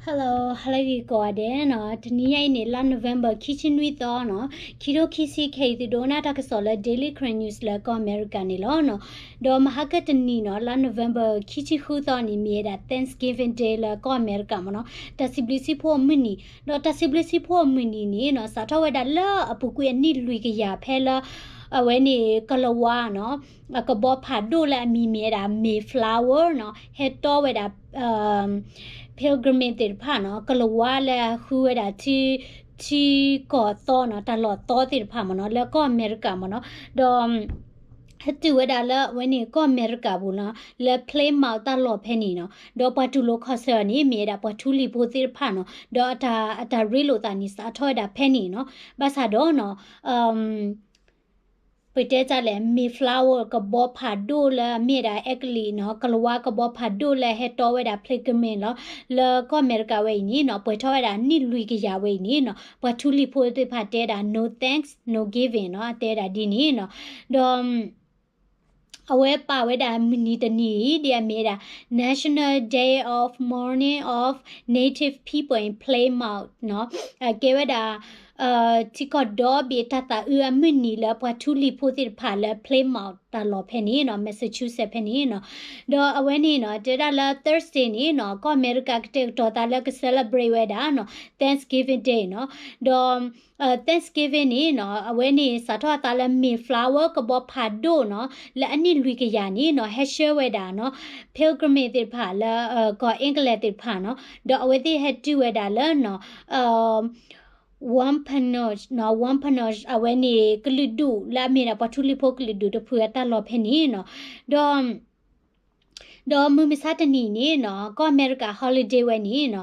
Hello, ဟါလၢဂ့ၤကိးဂၤဒဲးနီၤ. တနံၤညါအံၤန့ၣ် လါ November ခံဆံနွံသီနီၤ, ခံထိခံဆံခဲအံၤ သုဒိကနၣ်တၢ်ကစီၣ်လၢ Daily Karen News လၢကီၢ်အမဲရကၤန့ၣ်လီၤနီၤ. ဒီးမဟါကတနံၤနီၤ လါ November ခံဆံဃုသီန့ၣ် မ့ၢ်ဝဲဒၣ် Thanksgiving Day လၢကီၢ်အမဲရကၤမ့ၢ်နီၤ, တၢ်စံးဘျုးစံးဖှိၣ်အမုၢ်နံၤ, ဒီးတၢ်စံးဘျုးစံးဖှိၣ်အမုၢ်နံၤန့ၣ်နီၤ စးထီၣ်ဝဲဒၣ်လၢအပူၤကွံာ်အနံၣ်လွံၢ်ကယၤဖဲလၢ အဝဲန့ၣ် ကလၤဝါနီၤ အကဘီဖးဒိၣ်လၢအမံၤမ့ၢ်ဝဲဒၣ် Mayflower နီၤ ဟဲတီဝဲဒၣ် pilgrim သ့ၣ်တဖၣ်နီၤ ကလၤဝါလၢအဃုဝဲဒၣ် ထံကီၢ်သီနီၤ တၢ်လီၢ်သီသ့ၣ်တဖၣ်မ့ၢ်နီၤ လၢကီၢ်အမဲရကၤမ့ၢ်နီၤ, ဒီး ဟဲတုၤဝဲဒၣ်လၢအဝဲန့ၣ်ကီၢ်အမဲရကၤပူၤနီၤ လၢ Plymouth တၢ်လီၢ်ဖဲန့ၣ်နီၤ, ဒီးပှၤတူၢ်လိာ်ခီၣ်ဆၢန့ၣ် မ့ၢ်ဝဲဒၣ်ပှၤထူလံၤဖိသ့ၣ်တဖၣ်နီၤ, ဒီးအတၢ်ရ့လိာ်သးန့ၣ် စးထီၣ်ဝဲဒၣ်ဖဲန့ၣ်နီၤ, ဘၣ်ဆၣ်ဒီးနီၤ ပတဲတၢ်လဲၣ် Mayflower ကဘီဖးဒိၣ်လၢအမ့ၢ်ဒၣ်အဲကလံးနီၤ ကလၤဝါကဘီဖးဒိၣ်လၢဟဲတီဝဲဒၣ် pilgrim လီၤ လၢကီၢ်အမဲရကၤဝဲအံၤန့ၣ်နီၤ ပှဲၤထီၣ်ဝဲဒၣ်နံၣ်လွံၢ်ကယၤဝဲအံၤန့ၣ်နီၤ ပှၤထူလံၤဖိသ့ၣ်တဖၣ်တဲဒၣ် no thanks, no giving နီၤ အတဲဒၣ်ဒ်န့ၣ်နီၤ, ဒီး အဝဲပာ်ဝဲဒၣ်မုၢ်နံၤတနံၤအံၤ ဒ်အမ့ၢ်ဝဲဒၣ် National Day of Mourning of Native People in Plymouth နီၤ, အကဲဝဲဒၣ် ထံကီၢ်ဒီဘ့ၣ်တၢ်သးအုးအမုၢ်နံၤလၢပှၤထူလံၤဖိသ့ၣ်တဖၣ်လၢ Plymouth တၢ်လီၢ်ဖဲန့ၣ်နီၤ Massachusetts ဖဲန့ၣ်နီၤ, ဒီးအဝဲန့ၣ်နီၤ တဲဒၣ်လၢ Thursday န့ၣ်နီၤ ကီၢ်အမဲရကၤကတဲာ်ကတီၤသးလၢက celebrate ဝဲဒၣ်နီၤ Thanksgiving Day နီၤ, ဒီး Thanksgiving န့ၣ်နီၤ အဝဲန့ၣ်စးထီၣ်အသးလၢ Mayflower ကဘီဖးဒိၣ်နီၤ လၢအနံၣ်လွံၢ်ကယၤန့ၣ်နီၤ ဟဲဆှၢဝဲဒၣ်နီၤ pilgrim သ့ၣ်တဖၣ်လၢ ကီၢ် England သ့ၣ်တဖၣ်နီၤ, ဒီးအဝဲသ့ၣ်ဟဲတုၤဝဲဒၣ်လၢနီၤ Wampanoag နီၤ Wampanoag အဝဲန့ၣ်ကလုာ်ဒူၣ်လၢအမ့ၢ်ဒၣ်ပှၤထူလံၤဖိကလုာ်ဒူၣ်တဖုအတၢ်လီၢ်ဖဲန့ၣ်နီၤ, ဒီး ဒီးမုၢ်မဆါတနံၤန့ၣ်နီၤ ကီၢ်အမဲရကၤ holiday ဝဲန့ၣ်နီၤ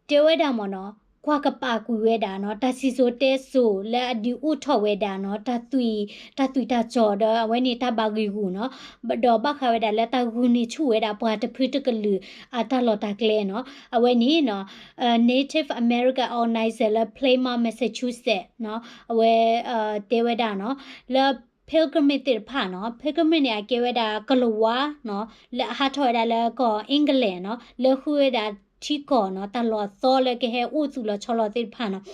တဲဝဲဒၣ်မ့ၢ်နီၤ ကွၢ်ကပာ်ကွံာ်ဝဲဒၣ်နီၤ တၢ်စံၣ်စိၤတဲစိၤလၢအဒုးအိၣ်ထီၣ်ဝဲဒၣ်နီၤ တၢ်သွံၣ် တၢ်သွံၣ်တၢ်စီၤဒီး အဝဲန့ၣ်တၢ်ဘၣ်ဂံာ်ဂူာ်နီၤ, ဒီးဘၣ်ဃးဝဲဒၣ်လၢတၢ်ဂုာ်န့ၢ်ဆူၣ်ဝဲဒၣ်ပှၤတဖုတကလုာ်အတၢ်လီၢ်တၢ်ကျဲနီၤ, အဝဲန့ၣ်နီၤ Native American Organization လၢ Plymouth Massachusetts နီၤ အဝဲ တဲဝဲဒၣ်နီၤ လၢ pilgrim သ့ၣ်တဖၣ်နီၤ pilgrim န့ၣ် အကဲဝဲဒၣ်ကလၤဝါနီၤ လၢအဟးထီၣ်ဝဲဒၣ်လၢကီၢ် England နီၤ လၢဃုဝဲဒၣ်ထံကီၢ်နီၤ တၢ်လီၢ်အသီလၢကဟဲအိၣ်သူၣ်လီၤဆီလီၤသ့ၣ်တဖၣ်နီၤ,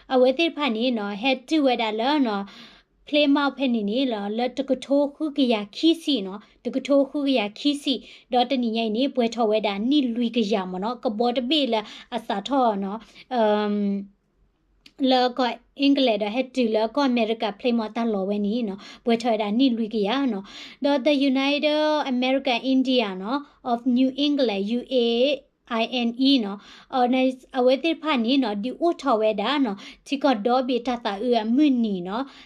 အဝဲသ့ၣ်တဖၣ်န့ၣ်နီၤ ဟဲတုၤဝဲဒၣ်လၢနီၤ Plymouth ဖဲန့ၣ်န့ၣ်လီၤ လၢတကထိဃုကယၤခံဆံနီၤ တကထိဃုကယၤခံဆံ, ဒီးတနံၤညါအံၤန့ၣ် ပှဲၤထီၣ်ဝဲဒၣ်နံၣ်လွံၢ်ကယၤမ့ၢ်နီၤ ကဘီတဘ့ၣ်လၢအစးထီၣ်နီၤ လၢကီၢ် England ဒီးဟဲတုၤလၢကီၢ်အမဲရကၤ Plymouth တၢ်လီၢ်ဝဲန့ၣ်နီၤ ပှဲၤထီၣ်ဝဲဒၣ်နံၣ်လွံၢ်ကယၤနီၤ, ဒီး The United American Indian နီၤ of New England, U A I N E နီၤ အဝဲသ့ၣ်တဖၣ်န့ၣ်နီၤ ဒုးအိၣ်ထီၣ်ဝဲဒၣ်နီၤ ထံကီၢ်ဒီဘ့ၣ်တၢ်သးအုးအမုၢ်နံၤနီၤ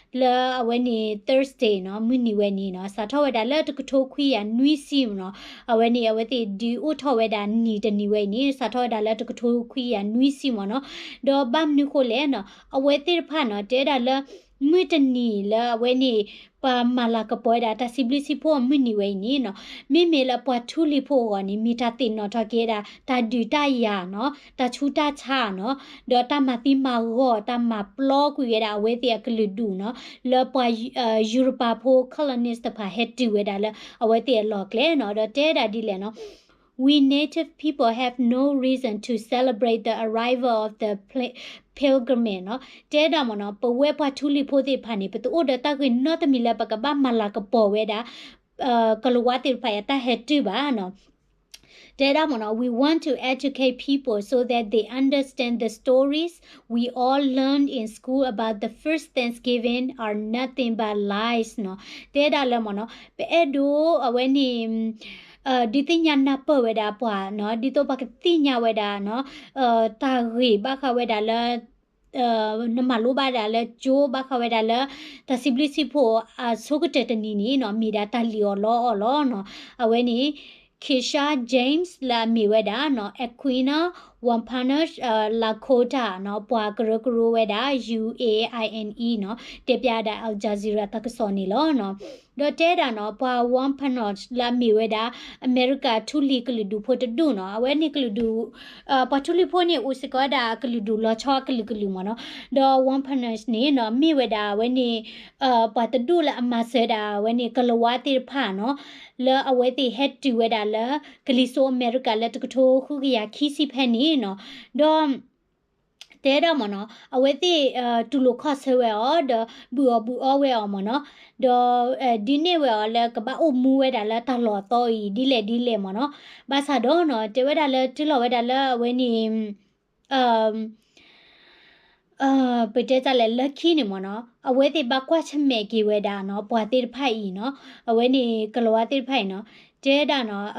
လၢအဝဲန့ၣ် Thursday နီၤ မုၢ်နံၤဝဲန့ၣ်နီၤ စးထီၣ်ဝဲဒၣ်လၢတကထိခွံကယၤနွံဆံမ့ၢ်နီၤ, အဝဲန့ၣ် အဝဲသ့ၣ်ဒုးအိၣ်ထီၣ်ဝဲဒၣ်နံၤတနံၤဝဲအံၤန့ၣ် စးထီၣ်ဝဲဒၣ်လၢတကထိခွံကယၤနွံဆံမ့ၢ်နီၤ, ဒီးဘၣ်မနုၤဃိလဲၣ်နီၤ အဝဲသ့ၣ်တဖၣ်နီၤ တဲဒၣ်လၢ မုၢ်တနံၤလၢအဝဲန့ၣ် ပှၤမၤလၤကပီၤဝဲဒၣ် တၢ်စံးဘျုးစံးဖှိၣ်အမုၢ်နံၤဝဲအံၤန့ၣ်နီၤ, မ့မ့ၢ်လၢပှၤထူလံၤဖိအဂီၢ်န့ၣ် မ့ၢ်တၢ်သ့ၣ်နီၣ်ထီၣ်က့ၤဝဲဒၣ် တၢ်ဒုးတၢ်ယၤနီၤ, တၢ်ဆူးတၢ်ဆါနီၤ, ဒီးတၢ်မၤသံမၤဂီၤ တၢ်မၤပျီကွံာ်ဝဲဒၣ်အဝဲသ့ၣ်အကလုာ်ဒူၣ်နီၤ, လၢပှၤ ယူရပၤဖိ colonist တဖၣ်ဟဲတုၤဝဲဒၣ်လၢအဝဲသ့ၣ်အလီၢ်ကျဲနီၤ, ဒီးတဲဒၣ်ဒ်လဲၣ်နီၤ We native people have no reason to celebrate the arrival of the pilgrimage နီၤ, တဲဒၣ်မ့ၢ်နီၤ ပဝဲပှၤထူလံၤဖိသ့ၣ်တဖၣ်န့ၣ် ပတအိၣ်ဒီးတၢ်ဂ့ၢ်နီတမံၤလၢပကဘၣ်မၤလၤကပီၤဝဲဒၣ် ကလၤဝါသ့ၣ်တဖၣ်အတၢ်ဟဲတုၤဘၣ်နီၤ. တဲဒၣ်မ့ၢ်နီၤ We want to educate people so that they understand the stories we all learned in school about the first Thanksgiving are nothing but lies နီၤ. တဲဒၣ်လၢမ့ၢ်နီၤ ပအဲၣ်ဒိးအဝဲန့ၣ် ဒုးသ့ၣ်ညါနၢ်ပၢၢ်ဝဲဒၣ်ပှၤနီၤ, ဒ်သိးပှၤကသ့ၣ်ညါဝဲဒၣ်နီၤ, တၢ်ဂ့ၢ်ဘၣ်ဃးဝဲဒၣ်လၢ နမၤလိဘၣ်ဒၣ်လၢကၠိ ဘၣ်ဃးဝဲဒၣ်လၢ တၢ်စံးဘျုးစံးဖှိၣ်အဆိကတၢၢ်တနံၤန့ၣ်နီၤ, မ့ၢ်ဒၣ်တၢ်လံၣ်အီၣ်လီအီၣ်လီၤနီၤ. အဝဲန့ၣ် Keisha James လၢအမ့ၢ်ဝဲဒၣ်နီၤ Aquinnah Wampanoag Lakota နီၤ ပှၤကရၢကရိဝဲဒၣ် ယူဢေဢၢႆဢၢၣ်အံၣ် နီၤ တဲဖျါဒၣ် Al Jazeera တၢ်ကစီၣ်န့ၣ်လီၤနီၤ. ဒီးတဲဒၣ်နီၤ ပှၤ Wampanoag လၢအမ့ၢ်ဝဲဒၣ် အမဲရကၤထူလံၤကလုာ်ဒူၣ်ဖိတဒူၣ်နီၤ အဝဲန့ၣ်ကလုာ်ဒူၣ် ပှၤထူလံၤဖိန့ၣ် အိၣ်စ့ၢ်ကီးဝဲဒၣ်ကလုာ်ဒူၣ်လီၤဆီအကလုာ်ကလုာ်မ့ၢ်နီၤ. ဒီး Wampanoag န့ၣ်နီၤ မ့ၢ်ဝဲဒၣ်အဝဲန့ၣ် ပှၤတဒူၣ်လၢအမၤစၢၤဒၣ်အဝဲန့ၣ် ကလၤဝါသ့ၣ်တဖၣ်နီၤ လၢအဝဲသ့ၣ်ဟဲတုၤဝဲဒၣ်လၢ ကလံၤစိးအမဲရကၤလၢတကထိဃုကယၤခံဆံဖဲန့ၣ်နီၤ. ဒီး တဲဒၣ်မ့ၢ်နီၤ အဝဲသ့ၣ် တူၢ်လိာ်ခီၣ်ဆၢဝဲအီၤ ဒီးဘုၣ်အီၣ်ဘုၣ်အီဝဲအီၤမ့ၢ်နီၤ. ဒီး ဒုးနဲၣ်ဝဲအီၤလၢကဘၣ်အိၣ်မူဝဲဒၣ်လၢတၢ်လီၢ်အသီအံၤ ဒ်လဲၣ်ဒ်လဲၣ်မ့ၢ်နီၤ. ဘၣ်ဆၣ်ဒီးနီၤ တဲဝဲဒၣ်လၢတုၤလီၤဝဲဒၣ်လၢအဝဲန့ၣ် ပတဲတၢ်လဲၣ် လၢခံန့ၣ်မ့ၢ်နီၤ အဝဲသ့ၣ်ဘၣ်ကွၢ်ဆၢၣ်မဲာ်က့ၤဝဲဒၣ်နီၤ ပှၤသ့ၣ်တဖၣ်အံၤနီၤ အဝဲန့ၣ်ကလၤဝါသ့ၣ်တဖၣ်အံၤနီၤ တဲဒၣ်နီၤ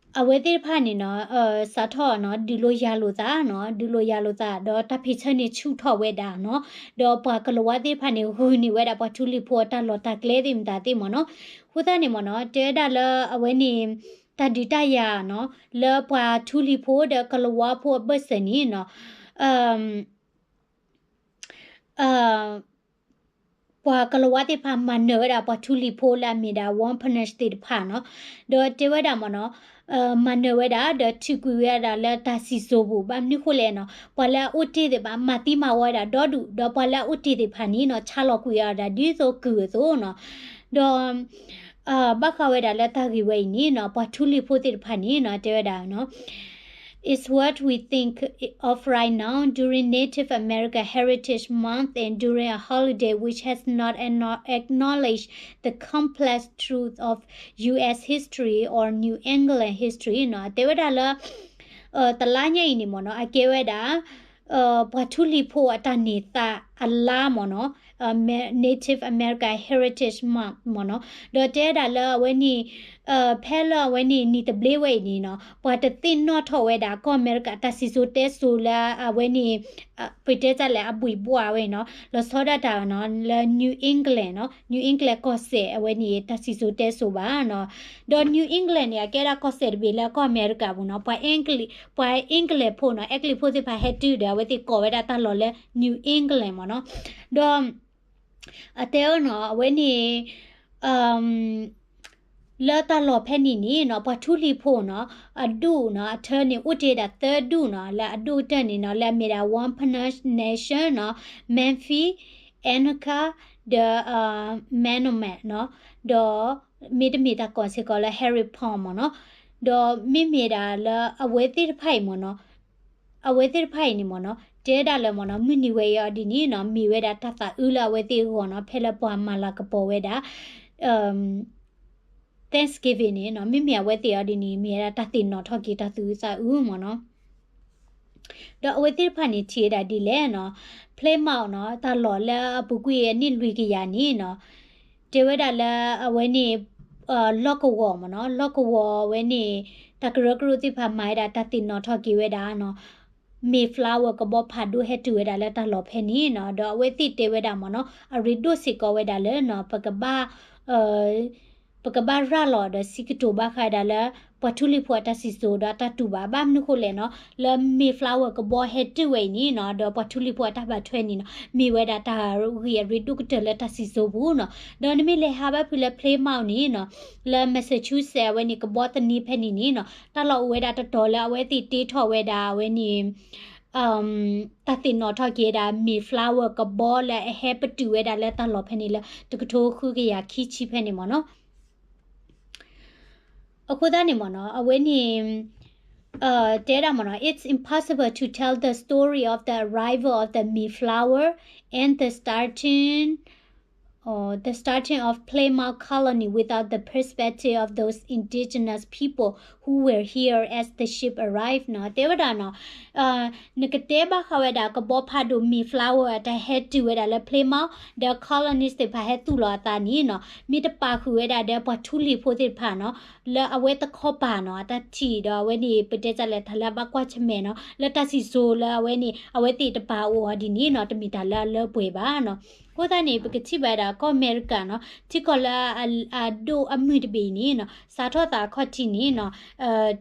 အဝဲသ့ၣ်တဖၣ်န့ၣ်နီၤ စးထီၣ်နီၤ ဒုးလိာ်ယၤလိာ်သးနီၤ ဒုးလိာ်ယၤလိာ်သး ဒီးတၢ်ဖံးဆၢန့ၣ်ဆူၣ်ထီၣ်ဝဲဒၣ်နီၤ. ဒီးပှၤကလၤဝါသ့ၣ်တဖၣ်န့ၣ် ဂုာ်န့ၢ်ဝဲဒၣ်ပှၤထူလံၤဖိအတၢ်လီၢ်တၢ်ကျဲသ့ၣ်မတၤသ့ၣ်မ့ၢ်နီၤ. အဃိသတးန့ၣ်မ့ၢ်နီၤ တဲဝဲဒၣ်လၢအဝဲန့ၣ် တၢ်ဒုးတၢ်ယၤနီၤ လၢပှၤထူလံၤဖိဒီးကလၤဝါဖိအဘၢၣ်စၢၤန့ၣ်နီၤ ပှၤကလၤဝါသ့ၣ်တဖၣ်မၤနၢၤဝဲဒၣ်ပှၤထူလံၤဖိလၢအမ့ၢ်ဒၣ် Wampanoag သ့ၣ်တဖၣ်နီၤ. ဒီးတဲဝဲဒၣ်မ့ၢ်နီၤ မၤနၢၤဝဲဒၣ် ဒီးထုးကွံာ်ဝဲဒၣ်လၢတၢ်စံၣ်စိၤပူၤ ဘၣ်မနုၤဃိလဲၣ်နီၤ ပှၤလၢအအိၣ်တ့ၢ်သ့ၣ်တဖၣ် မၤသံမၤဝီဝဲဒၣ်ဒီဒူၣ် ဒီးပှၤလၢအအိၣ်တ့ၢ်သ့ၣ်တဖၣ်န့ၣ်နီၤ ဆါလီၤကွံာ်ဝဲဒၣ်ဒ်သိးကုၢ်အသိးနီၤ. ဒီး ဘၣ်ဃးဝဲဒၣ်လၢတၢ်ဂ့ၢ်ဝဲအံၤန့ၣ်နီၤ ပှၤထူလံၤဖိသ့ၣ်တဖၣ်န့ၣ်နီၤ တဲဝဲဒၣ်နီၤ is what we think of right now during Native America Heritage Month and during a holiday which has not acknowledged the complex truth of U S history or New England history နီၤ. တဲဝဲဒၣ်လၢ တလါညါအံၤန့ၣ်မ့ၢ်နီၤ အကဲဝဲဒၣ် ပှၤထူလံၤဖိအတၢ်န့ၢ်သါအလါမ့ၢ်နီၤ Native America Heritage Month မ့ၢ်နီၤ. ဒီးတဲဒၣ်လၢအဝဲန့ၣ် ဖဲလၢအဝဲန့ၣ် နံၣ်တဘျ့ဝဲအံၤန့ၣ်နီၤ ပှၤတသ့ၣ်နီၣ်ထီၣ်ဝဲဒၣ်ကီၢ်အမဲရကၤတၢ်စံၣ်စိၤတဲစိၤလၢအဝဲန့ၣ် ပတဲတၢ်လဲၣ် အဘှံးဘှီဝဲအံၤနီၤ လီၤဆီဒၣ်တၢ်နီၤ လၢ New England နီၤ New England ကီၢ်စဲၣ်အဝဲန့ၣ် တၢ်စံၣ်စိၤတဲစိၤဘၣ်နီၤ. ဒီး New England န့ၣ် အကဲဒၣ်ကီၢ်စဲၣ်တဘ့ၣ်လၢကီၢ်အမဲရကၤပူၤနီၤ ပှၤ English ဖိနီၤ အဲကလံးဖိသ့ၣ်တဖၣ်ဟဲတုၤဒီး အဝဲသ့ၣ်ကိးဝဲဒၣ်တၢ်လီၢ်လၢ New England မ့ၢ်နီၤ. ဒီး အတဲအီၤနီၤ အဝဲန့ၣ် လၢတၢ်လီၢ်ဖဲန့ၣ်န့ၣ်နီၤ ပှၤထူလံၤဖိနီၤ အဒူၣ်နီၤ အထၢန့ၣ် အိၣ်တ့ၢ်ဒၣ်သၢဒူၣ်နီၤ လၢအဒိၣ်ကတၢၢ်န့ၣ်နီၤ လၢအမ့ၢ်ဒၣ် Wampanoag Nation နီၤ Memphi, Enoka ဒီး Menomet နီၤ ဒီး မ့တမ့ၢ်တၢ်ကိးစ့ၢ်ကီးလၢ Harry Palm မ့ၢ်နီၤ. ဒီးမ့မ့ၢ်ဒၣ်လၢအဝဲသ့ၣ်တဖၣ်အံၤမ့ၢ်နီၤ အဝဲသ့ၣ်တဖၣ်အံၤန့ၣ်မ့ၢ်နီၤ တဲဒၣ်လၢမ့ၢ်နီၤ မုၢ်နံၤဝဲအံၤအီၤဒ်န့ၣ်နီၤ မ့ၢ်ဝဲဒၣ်တၢ်သးအုးလၢအဝဲသ့ၣ်အဂီၢ်နီၤ ဖဲလၢပှၤမၤလၤကပီၤဝဲဒၣ် Thanksgiving န့ၣ်နီၤ မ့မ့ၢ်အဝဲသ့ၣ်အီၤဒ်န့ၣ် မ့ၢ်ဝဲဒၣ်တၢ်သ့ၣ်နီၣ်ထီၣ်က့ၤတၢ်သူၣ်အုးသးအုးမ့ၢ်နီၤ. ဒီးအဝဲသ့ၣ်တဖၣ်န့ၣ်ထံၣ်ဝဲဒၣ်ဒ်လဲၣ်နီၤ Plymouth နီၤ တၢ်လီၢ်လၢအပူၤကွံာ်အနံၣ်လွံၢ်ကယၤန့ၣ်နီၤ တဲဝဲဒၣ်လၢအဝဲန့ၣ် လီၢ်ကဝီၤမ့ၢ်နီၤ လီၢ်ကဝီၤအဝဲန့ၣ် တၢ်ကရၢကရိသ့ၣ်တဖၣ်မၤဝဲဒၣ်တၢ်သ့ၣ်နီၣ်ထီၣ်က့ၤဝဲဒၣ်နီၤ Mayflower ကဘီဖးဒိၣ်ဟဲတုၤဝဲဒၣ်လၢတၢ်လီၢ်ဖဲန့ၣ်နီၤ ဒီးအဝဲသ့ၣ်တဲဝဲဒၣ်မ့ၢ်နီၤ အရ့ဒိၣ်စ့ၢ်ကီးဝဲဒၣ်လၢနီၤ ပကဘၣ် ပကဘၣ်ရၤလီၤဒီးစံးကတိၤဘၣ်ဃးဒၣ်လၢ ပှၤထူလံၤဖိအတၢ်စံၣ်စိၤဒီးအတၢ်တူၢ်ဘၣ် ဘၣ်မနုၤဃိလဲၣ်နီၤ လၢ Mayflower ကဘီဟဲတုၤဝဲအံၤန့ၣ်နီၤ ဒီးပှၤထူလံၤဖိအတၢ်ဘၣ်ထွဲန့ၣ်နီၤ မ့ၢ်ဝဲဒၣ်တၢ်ဂ့ၢ်အရ့ဒိၣ်ကတၢၢ်လၢတၢ်စံၣ်စိၤပူၤနီၤ ဒီးနမ့ၢ်လဲၤဟးဘၣ်ဖုးလၢ Plymouth န့ၣ်နီၤ လၢ Massachusetts အဝဲန့ၣ် ကဘီသန့ဖဲန့ၣ်န့ၣ်နီၤ တၢ်လီၢ်အိၣ်ဝဲဒၣ်တတီၤလၢအဝဲသ့ၣ်တ့ထီၣ်ဝဲဒၣ်အဝဲန့ၣ် တၢ်သ့ၣ်နီၣ်ထီၣ်က့ၤဝဲဒၣ် Mayflower ကဘီလၢအဟဲပတုာ်ဝဲဒၣ်လၢတၢ်လီၢ်ဖဲန့ၣ်လၢ တကထိဃုကယၤခံဆံဖဲန့ၣ်မ့ၢ်နီၤ. အဃိသတးန့ၣ်မ့ၢ်နီၤ အဝဲန့ၣ် တဲဒၣ်မ့ၢ်နီၤ it's impossible to tell the story of the arrival of the Mayflower and the starting the starting of Plymouth colony without the perspective of those indigenous people who were here as the ship arrived နီၤ တဲဝဲဒၣ်နီၤ နကတဲဘၣ်ဃးဝဲဒၣ်ကဘီဖးဒိၣ် Mayflower တၢ်ဟဲတုၤဝဲဒၣ်လၢ Plymouth ဒီး colonies သ့ၣ်တဖၣ်ဟဲသူၣ်လီၤအသးန့ၣ်နီၤ မ့ၢ်တပာ်ဃုာ်ဝဲဒၣ်ဒီးပှၤထူလံၤဖိသ့ၣ်တဖၣ်နီၤ လၢအဝဲတခီပၤနီၤ အတၢ်ထံၣ်ဒီးအဝဲန့ၣ် ပတဲတၢ်လဲၣ် တၢ်လၢအဘၣ်ကွၢ်ဆၢၣ်မဲာ်နီၤ လၢတၢ်စံၣ်စိၤလၢအဝဲန့ၣ် အဝဲသ့ၣ်တပာ်အိၣ်အီၤဒ်န့ၣ်နီၤ တမ့ၢ်တၢ်လၢအလၢပှဲၤဘၣ်နီၤ. အဃိသတးန့ၣ် ပကထံၣ်ဘၣ်ဝဲဒၣ်ကီၢ်အမဲရကၤနီၤ ထံကီၢ်လၢအဒိၣ်အမုၢ်တဘ့ၣ်အံၤန့ၣ်နီၤ စးထီၣ်သးအခီၣ်ထံးန့ၣ်နီၤ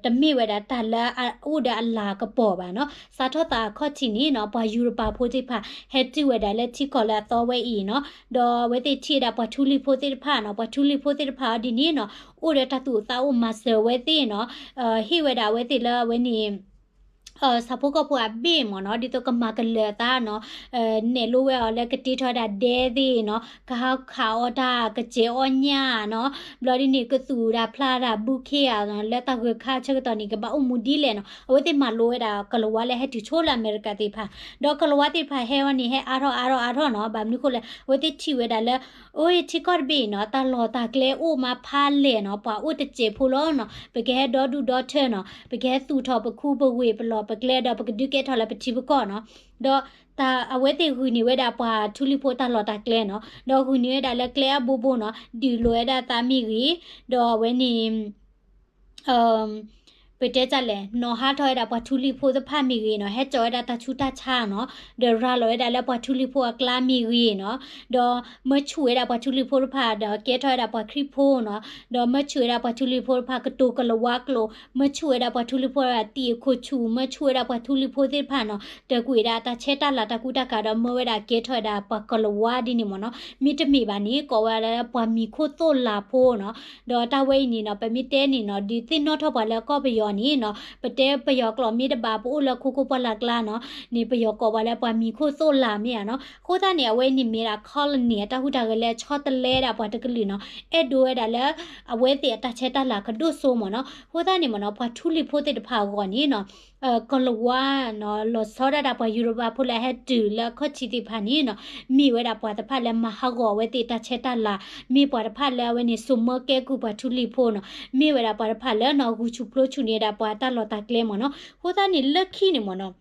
တမ့ၢ်ဝဲဒၣ်တၢ်လၢအအိၣ်ဒီးအလၤကပီၤဘၣ်နီၤ. စးထီၣ်သးအခီၣ်ထံးန့ၣ်နီၤ ပှၤယူရပၤဖိသ့ၣ်တဖၣ် ဟဲတုၤဝဲဒၣ်လၢထံကီၢ်လၢအသီဝဲအံၤနီၤ ဒီးအဝဲသ့ၣ်ထံၣ်ဝဲဒၣ်ပှၤထူလံၤဖိသ့ၣ်တဖၣ်နီၤ ပှၤထူလံၤဖိသ့ၣ်တဖၣ်အီၤဒ်န့ၣ်နီၤ အိၣ်ဒီးတၢ်သူၣ်အိၣ်သးအိၣ်မၤစၢၤအဝဲသ့ၣ်နီၤ ဟ့ၣ်ဝဲဒၣ်အဝဲသ့ၣ်လၢအဝဲန့ၣ် ဆၣ်ဖိကီၢ်ဖိအဘ့ၣ်မ့ၢ်နီၤ ဒ်သိးကမၤကလၢၤအသးနီၤ နဲၣ်လိဝဲအီၤလၢကတ့ထီၣ်ဝဲဒၣ်ဒဲသ့ၣ်နီၤ ကဟးခးအီၣ်တၢ်ကစဲးအီၣ်ညၣ်နီၤ ဘျီဒ်န့ၣ် ကသူၣ်တၢ်ဖျါတၢ်ဘူးခ့ဧါ လၢတၢ်ဂၢၢ်ခါဆၢကတီၢ်န့ၣ် ကဘၣ်အိၣ်မူဒ်လဲၣ်နီၤ အဝဲသ့ၣ်မၤလိဝဲဒၣ်ကလၤဝါလၢဟဲတုၤဆိလၢအမဲရကၤသ့ၣ်တဖၣ် ဒီးကလၤဝါသ့ၣ်တဖၣ်ဟဲဝဲန့ၣ် ဟဲအါထီၣ်အါထီၣ်အါထီၣ်နီၤ ဘၣ်မနုၤဃိလဲၣ် အဝဲသ့ၣ်ထံၣ်ဝဲဒၣ်လၢ အိၣ်ထံကီၢ်တဘ့ၣ်အံၤနီၤ တၢ်လီၢ်တၢ်ကျဲအိၣ်မးဖးလဲၢ်နီၤ ပှၤအိၣ်တစဲးဖိလီၤနီၤ ပကဟဲဒီဒူၣ်ဒီထၢနီၤ ပကဟဲသူၣ်ထီၣ်ပခူပဝ့ၢ်ပလီၢ်ပကျဲဒီး ပကဒုးကဲထီၣ်လၢပထံပကီၢ်နီၤ ဒီး အဝဲသ့ၣ်ဂုာ်န့ၢ်ဝဲဒၣ်ပှၤထူလံၤဖိတၢ်လီၢ်တၢ်ကျဲနီၤ ဒီးဂုာ်န့ၢ်ဝဲဒၣ်လၢကျဲအဘိဘိနီၤ ဒုးလိာ်ဝဲဒၣ်သးမ့ၢ်ဂ့ၤ ဒီးအဝဲန့ၣ် ပတဲတၢ်လဲၣ် နီၤဟးထီၣ်ဝဲဒၣ်ပှၤထူလံၤဖိတဖၣ်မ့ၢ်ဂ့ၤနီၤ ဟဲစိာ်ဝဲဒၣ်တၢ်ဆူးတၢ်ဆါနီၤ ဒီးရၤလီၤဝဲဒၣ်လၢပှၤထူလံၤဖိအကျါမ့ၢ်ဂ့ၤနီၤ ဒီးမၢဆူၣ်ဝဲဒၣ်ပှၤထူလံၤဖိတဖၣ် ဒီးကဲထီၣ်ဝဲဒၣ်ပှၤခရံာ်ဖိနီၤ ဒီးမၢဆူၣ်ဝဲဒၣ်ပှၤထူလံၤဖိတဖၣ် ကတိၤကလၤဝါကျိာ် မၢဆူၣ်ဝဲဒၣ်ပှၤထူလံၤဖိတဖၣ် သံးအခိၣ်ဆူၣ် မၢဆူၣ်ဝဲဒၣ်ပှၤထူလံၤဖိသ့ၣ်တဖၣ်နီၤ တၢ်ကွံာ်ဝဲဒၣ်တၢ်ဆဲးတၢ်လၤတၢ်ကူတၢ်ကၤဒီး မၢဝဲဒၣ်ကဲထီၣ်ဝဲဒၣ်ပှၤကလၤဝါဒ်န့ၣ်မ့ၢ်နီၤ မ့တမ့ၢ်ဘၣ်န့ၣ် ကိးဝဲဒၣ်လၢပှၤမံၤခိၣ်သိၣ်လၤဖိနီၤ ဒီးတၢ်ဝဲအံၤန့ၣ်နီၤ ပမ့ၢ်တဲန့ၣ်နီၤ ဒုးသ့ၣ်နီၣ်ထီၣ်ပှၤလၢကီၢ်ပယီၤန့ၣ်နီၤ ပတဲပယီၤကျိာ်မ့ၢ်တဘၣ် ပအိၣ်လၢခိခိပှၢ်လၢ်ကျါနီၤ န့ၣ်ပယီၤကိးပှၤလၢပှၤမံၤခိၣ်သိၣ်လၤမ့ၢ်ဧါနီၤ အဃိသတးန့ၣ် အဝဲန့ၣ်မ့ၢ်ဒၣ် colony အတၢ်ဟူးတၢ်ဂဲၤလၢအဆီတလဲဒၣ်ပှၤတကလုာ်နီၤ အဲၣ်ဒိးဝဲဒၣ်လၢ အဝဲသ့ၣ်အတၢ်ဆဲးတၢ်လၤကဒိၣ်စိမ့ၢ်နီၤ အဃိသတးန့ၣ်မ့ၢ်နီၤ ပှၤထူလံၤဖိသ့ၣ်တဖၣ်အဂီၢ်န့ၣ်နီၤ ကလၤဝါနီၤ လီၤဆီဒၣ်တၢ်ပှၤယူရပၤဖိလၢအဟဲတုၤလၢအခီၣ်ထံးသ့ၣ်တဖၣ်န့ၣ်နီၤ မ့ၢ်ဝဲဒၣ်ပှၤတဖၣ်လၢမၤဟးဂီၤအဝဲသ့ၣ်တၢ်ဆဲးတၢ်လၤ မ့ၢ်ပှၤတဖၣ်လၢအဝဲန့ၣ် စိာ်မၢကဲကုၢ်ပှၤထူလံၤဖိနီၤ မ့ၢ်ဝဲဒၣ်ပှၤတဖၣ်လၢနီၤ ဂုာ်ဆူၣ်ပျိဆူၣ်န့ၢ်ဝဲဒၣ်ပှၤတၢ်လီၢ်တၢ်ကျဲမ့ၢ်နီၤ အဃိသတးန့ၣ် လၢခံန့ၣ်မ့ၢ်နီၤ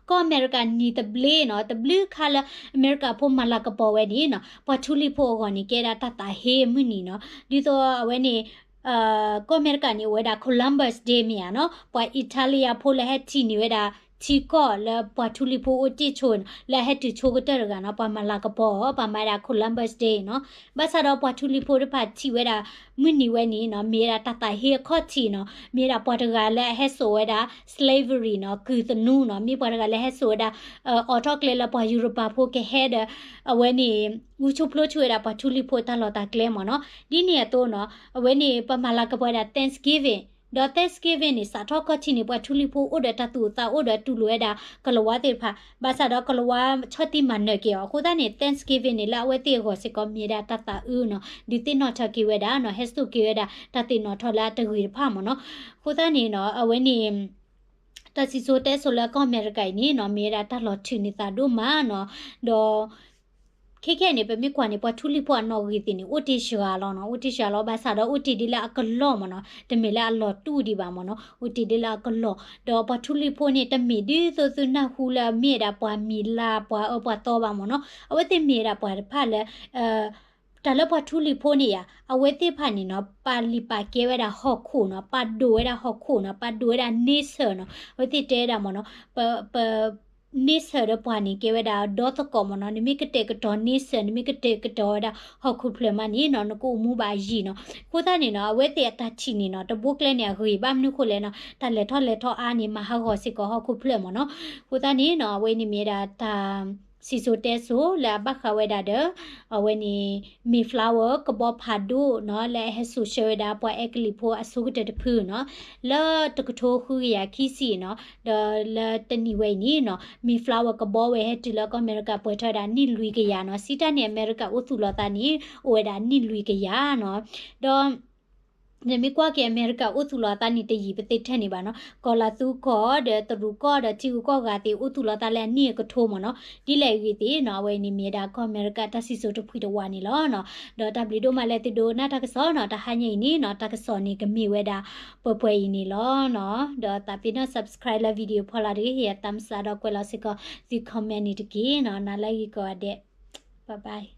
ကီၢ်အမဲရကၤနံၤသဘျ့နီၤ သဘျ့ခါလၢအမဲရကၤဖိမၤလၤကပီၤဝဲန့ၣ်နီၤ ပှၤထူလံၤဖိအဂီၢ်န့ၣ် ကဲဒၣ်တၢ်သးဟ့အမုၢ်နံၤနီၤ ဒ်သိးအဝဲန့ၣ် ကီၢ်အမဲရကၤန့ၣ် အိၣ်ဝဲဒၣ် Columbus Day မ့ၢ်ဧါနီၤ ပှၤအံၣ်ထါလံယါဖိလၢဟဲထံၣ်န့ၢ်ဝဲဒၣ် ထံကီၢ်လၢပှၤထူလံၤဖိအိၣ်တ့ၢ်ဆိ လၢအဟဲတုၤဆိကတၢၢ်တဂၤနီၤ ပှၤမၤလၤကပီၤအီၤ ပှၤမၤဝဲဒၣ် Columbus Day နီၤ ဘၣ်ဆၣ်ဒီးပှၤထူလံၤဖိတဖၣ်ထံၣ်ဝဲဒၣ် မုၢ်နံၤဝဲန့ၣ်နီၤ မ့ၢ်ဝဲဒၣ်တၢ်သးဟ့အခီၣ်ထံးနီၤ မ့ၢ်ဝဲဒၣ်ပှၤတဂၤလၢအဟဲစိာ်ဝဲဒၣ် slavery နီၤ ကုၢ်သနူနီၤ မ့ၢ်ပှၤတဂၤလၢဟဲစိာ်ဝဲဒၣ် အိးထီၣ်ကျဲလၢပှၤယူရပၤဖိကဟဲဒီး အဝဲန့ၣ် ဂုာ်ဆူၣ်ပျိဆူၣ်ဝဲဒၣ်ပှၤထူလံၤဖိတၢ်လီၢ်တၢ်ကျဲမ့ၢ်နီၤ ဒ်န့ၣ်အသိးနီၤ အဝဲန့ၣ် ပှၤမၤလၤကပီၤဝဲဒၣ် Thanksgiving ဒီး Thanksgiving န့ၣ် စးထီၣ်ခီၣ်ထံးန့ၣ် ပှၤထူလံၤဖိအိၣ်ဒီးတၢ်သူၣ်အိၣ်သးအိၣ်ဒီးတူၢ်လိာ်ဝဲဒၣ်ကလၤဝါသ့ၣ်တဖၣ် ဘၣ်ဆၣ်ဒီးကလၤဝါဆီၣ်တံၢ်မၤနၢၤက့ၤအီၤ အဃိသတးန့ၣ် Thanksgiving န့ၣ် လၢအဝဲသ့ၣ်အဂီၢ်စ့ၢ်ကီးမ့ၢ်ဝဲဒၣ်တၢ်သးအုးနီၤ ဒုးသ့ၣ်နီၣ်ထီၣ်က့ၤဝဲဒၣ်နီၤ ဟဲစိာ်က့ၤဝဲဒၣ်တၢ်သ့ၣ်နီၣ်ထီၣ်လၢအတဂ့ၤတဖၣ်မ့ၢ်နီၤ အဃိသတးန့ၣ်နီၤ အဝဲန့ၣ် တၢ်စံၣ်စိၤတဲစိၤလၢကီၢ်အမဲရကၤအံၤန့ၣ်နီၤ မ့ၢ်ဝဲဒၣ်တၢ်လီၤထုးန့ၢ်သးဒိၣ်မးနီၤ ဒီး ခဲခဲန့ၣ် ပမ့ၢ်ကွၢ်န့ၣ် ပှၤထူလံၤဖိအနီၣ်ဂံၢ်သ့ၣ်န့ၣ် အိၣ်တ့ၢ်စှၤလီၤနီၤ အိၣ်တ့ၢ်စှၤလီၤ ဘၣ်ဆၣ်ဒီးအိၣ်တ့ၢ်ဒ်လၢအကလီၢ်မ့ၢ်နီၤ တမ့ၢ်လၢအလီၤတူၢ်ဒံးဘၣ်မ့ၢ်နီၤ အိၣ်တ့ၢ်ဒ်လၢအကလီၢ် ဒီးပှၤထူလံၤဖိန့ၣ် တမ့ၢ်ဒ်သိးသုနၢ်ဟူလၢအမ့ၢ်ဝဲဒၣ်ပှၤမံၤလၤပှၤအၢပှၤသီဘၣ်မ့ၢ်နီၤ အဝဲသ့ၣ်မ့ၢ်ဝဲဒၣ်ပှၤတဖၣ်လၢ တၢ်လၢပှၤထူလံၤဖိန့ၣ်ဧါ အဝဲသ့ၣ်တဖၣ်န့ၣ်နီၤ ပာ်လုၢ်ပာ်ကဲဝဲဒၣ်ဟီၣ်ခိၣ်နီၤ ပာ်ဒိၣ်ဝဲဒၣ်ဟီၣ်ခိၣ်နီၤ ပာ်ဒိၣ်ဝဲဒၣ် nature နီၤ အဝဲသ့ၣ်တဲဝဲဒၣ်မ့ၢ်နီၤ ပ ပ nature ဒီးပှၤန့ၣ် ကဲဝဲဒၣ်ဒီသကိးမ့ၢ်နီၤ နမ့ၢ်ကတဲာ်ကတီၤ nature နမ့ၢ်ကတဲာ်ကတီၤဝဲဒၣ်ဟီၣ်ခိၣ်ဖျၢၣ်မးန့ၣ်နီၤ နကအိၣ်မူဘၣ်အယံၤနီၤ အဃိသတးန့ၣ်နီၤ အဝဲသ့ၣ်အတၢ်ထံၣ်န့ၣ်နီၤ တဘိကျဲန့ၣ်အဂ့ၤ ဘၣ်မနုၤဃိလဲၣ်နီၤ တၢ်လဲၤထီၣ်လဲၤထီအါန့ၣ် မၤဟးဂီၤစ့ၢ်ကီးဟီၣ်ခိၣ်ဖျၢၣ်မ့ၢ်နီၤ အဃိသတးန့ၣ်နီၤ အဝဲန့ၣ်မ့ၢ်ဝဲဒၣ်တၢ် စံၣ်စိၤတဲစိၤလၢအဘၣ်ဃးဝဲဒၣ်ဒီး အဝဲန့ၣ် Mayflower ကဘီဖးဒိၣ်နီၤ လၢအဟဲစိာ်ဆှၢဝဲဒၣ်ပှၤအဲကလံးဖိအဆိကတၢၢ်တဖုနီၤ လၢတကထိဃုကယၤခံဆံနီၤ ဒီးလၢတနံၣ်ဝဲအံၤန့ၣ်နီၤ Mayflower ကဘီဝဲဟဲတုၤလၢကီၢ်အမဲရကၤပှဲၤထီၣ်ဝဲဒၣ်နံၣ်လွံၢ်ကယၤနီၤ စံးတၢ်န့ၣ် အမဲရကၤအိၣ်သူၣ်လီၤသးန့ၣ် အိၣ်ဝဲဒၣ်နံၣ်လွံၢ်ကယၤနီၤ ဒီး နမ့ၢ်ကွၢ်က့ၤအမဲရကၤအိၣ်သူၣ်လီၤသးန့ၣ်တယံာ်ပသ့ထဲန့ၣ်ဘၣ်နီၤ ကီၤလၤသူကီၢ်ဒီးတရူးကီၢ်ဒီးထံဂုၤကီၢ်ဂၤသ့ၣ်အိၣ်သူၣ်လီၤသးလၢအနံၣ်အကထိမ့ၢ်နီၤ ဒ်လဲၣ်အဂ့ၢ်သ့ၣ်နီၤ အဝဲန့ၣ်မ့ၢ်ဝဲဒၣ်ကီၢ်အမဲရကၤတၢ်စံၣ်စိၤတဖုတဝးန့ၣ်လီၤနီၤ ဒီးတၢ်ဘျုးဒိၣ်မးလၢသုဒိကနၣ်တၢ်ကစီၣ်နီၤ တဟါညါအံၤန့ၣ်နီၤ တၢ်ကစီၣ်န့ၣ်ကမ့ၢ်ဝဲဒၣ်ပှဲၤပှဲၤအံၤန့ၣ်လီၤနီၤ ဒီးသးပ့ၤနီၣ် subscribe လၢ video ဖီလာ်တဂ့ၤ ဟ့ၣ်ယၤ thumbs up ဒီးကွဲးလီၤစ့ၢ်ကီးသု comment န့ၣ်တက့ၢ်နီၤ နၤလၢဂ့ၤကိးဂၤဒဲး bye bye